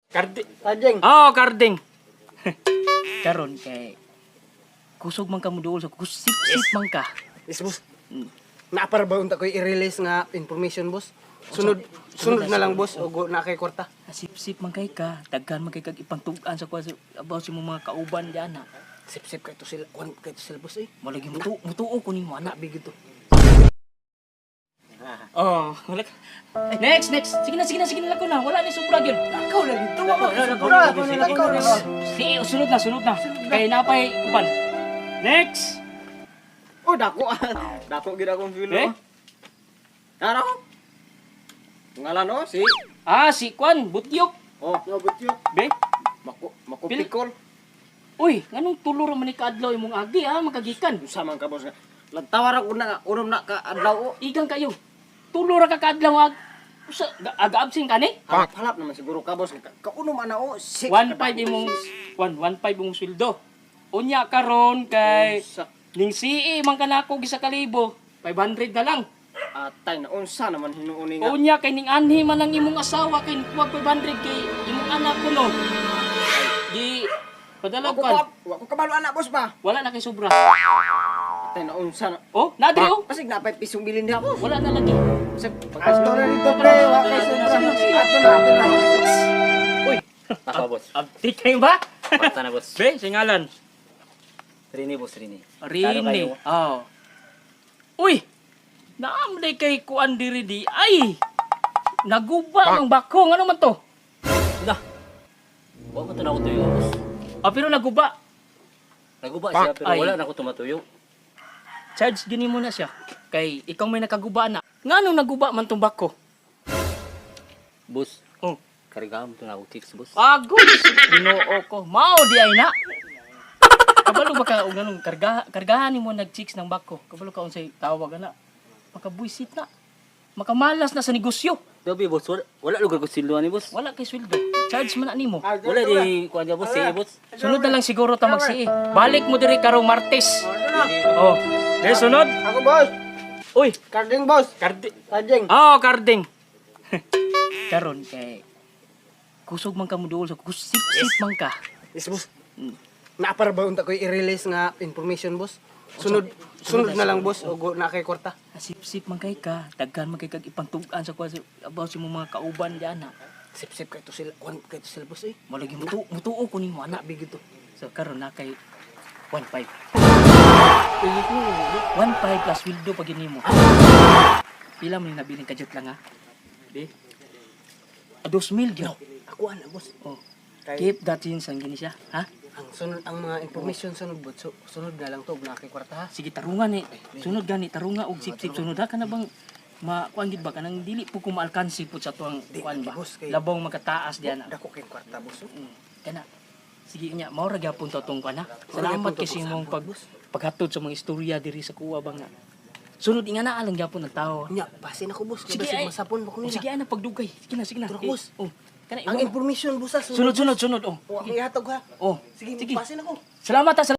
Kardi. Kajeng. Oh, karding. Karon kay kusog man ka mo duol sa kusip-sip man ka. Yes, boss. Naapar ba unta ko'y i-release nga information, boss? Sunod sunod na lang, boss, o na kay kwarta. Sip-sip man kay ka, daghan man kay kag ipangtug-an sa kuha about sa imong mga kauban diyan na. Sip-sip kay to sila, kuan kay to sila, boss eh. Mo lagi mutuo ko nimo anak. Nabi gito. Oh, wala ka. Next, next. Sige na, sige na, sige na lang ko na. Wala ni sobra gyud. Ikaw lagi to. Sobra. Ikaw na. Sige, sunod na, sunod na. Kay napay uban. Next. Oh, dako. Dako gid akong feel. Eh? Eh? Tara ko. Ngalan oh, si. Ah, si Kwan, Butyok. Oh, No, butyok. Be. mako mako pikol. Uy, nganong tulo ra man ni kaadlaw imong agi ha, makagikan. Unsa man ka, boss nga? Lantawar ako na nga unom na ka adlaw oh. Igang kayo. Tulo ra ka kaadlaw ag. Usa aga absent ka ni? Halap, halap naman siguro ka, boss. Kaunom ana oh, six. 1.5 imong 1 1.5 imong sweldo. Unya karon kay Unsa? ning CE man kanako gisa kalibo, 500 na lang. Atay na unsa naman hinuon ni nga. Unya kay ning anhi man ang imong asawa kay kuwag 500 kay imong anak ko no. Di padala Wa ko kan. wa ko kabalo ana, boss ba. Wala na kay sobra. Atay na unsa na. Oh, nadri oh. Pasig na pay pisong bilin diha, boss. Wala na lagi. Pasig Ato na dito, pre. Wa kay sobra. Ato na, ato na. Uy, Ako, boss. abtik kayo ba? Basta na, boss. Be, singalan. Rini, boss, Rini. Rini. kayo. Oh. Uy! Naamlay kay kuan diri di ay. Naguba ng bakong ano man to? Na. Wa mo to na ako tuyo, boss. Ah, pero naguba. Naguba siya, pero Ay. wala na ako tumatuyo. Charge gini mo na siya. Kay ikaw may nakaguba na. Ngano naguba man tong bako? Boss, Oh. kargahan mo to na ako chicks, boss. Agus! Ginoo ko. Mao di ay na. Kabalo ba ka og anong kargahan nimo nag-chicks ng bako? Kabalo ka unsay tawag ana. Makabuisit na. Makamalas na sa negosyo. Gabi, boss, wala lugar ko sildo ani, boss. Wala kay sweldo. Charge man na nimo. Wala di kuan niya, boss, sige, boss. Sunod na lang siguro ta magsi. Balik mo diri karong Martes. Oh. De sunod. Ako, boss. Uy, Karding, boss. kardi. Kajeng. Oh, karding. Karon kay kusog man ka mo duol sa kusip-sip man ka. Yes, boss. Naapar ba unta ko'y i-release nga information, boss? Sunod sunod na lang, boss, o na kay kwarta. Sip-sip man kay ka, daghan man kay kag ipangtug-an sa kuha about sa imong mga kauban diyan na. Sip-sip kay to sila, kuan kay to sila, boss eh. Mo lagi mutuo ko nimo anak. Nabi gito. So karon na kay 1.5. 1.5 plus sweldo pag nimo. Pila man yung nabiling kadyot lang ha? Di? Ah, 2,000 gyud. Ako ana, boss. Oh. Kay Keep that in sang gini siya, ha? ang sunod ang mga information sunod, boss. Sunod na lang to og na kay kwarta ha. Sige tarungan ni. Sunod gani tarunga og sip-sip sunod ha kana bang ma kuan gid ba kanang dili po ko maalkansi pud sa tuang Di, kuan ba. boss, kay- Labong makataas diyan. Dako kay kwarta, boss. Oh. Kana. Sige nya, mao ra gyapon to tong kuan ha. Mao ra Salamat gyapon to kay sa tong imong sabot, boss. paghatod sa mga istorya diri sa kuwa ba nga. Sunod inga na alang gyapon ang tao. Nya, basin ako, boss. Kay Sige, basig ay. masapon ba ko Oh, nila. sige ana pagdugay. Sige na, sige na. Tara, Eh, boss. Oh, kana Ang iwa. information, boss, ha. Sunod, sunod, sunod. Oh. Wa akong ihatag ha. Oh. Sige, Sige. basin ako. Salamat ha.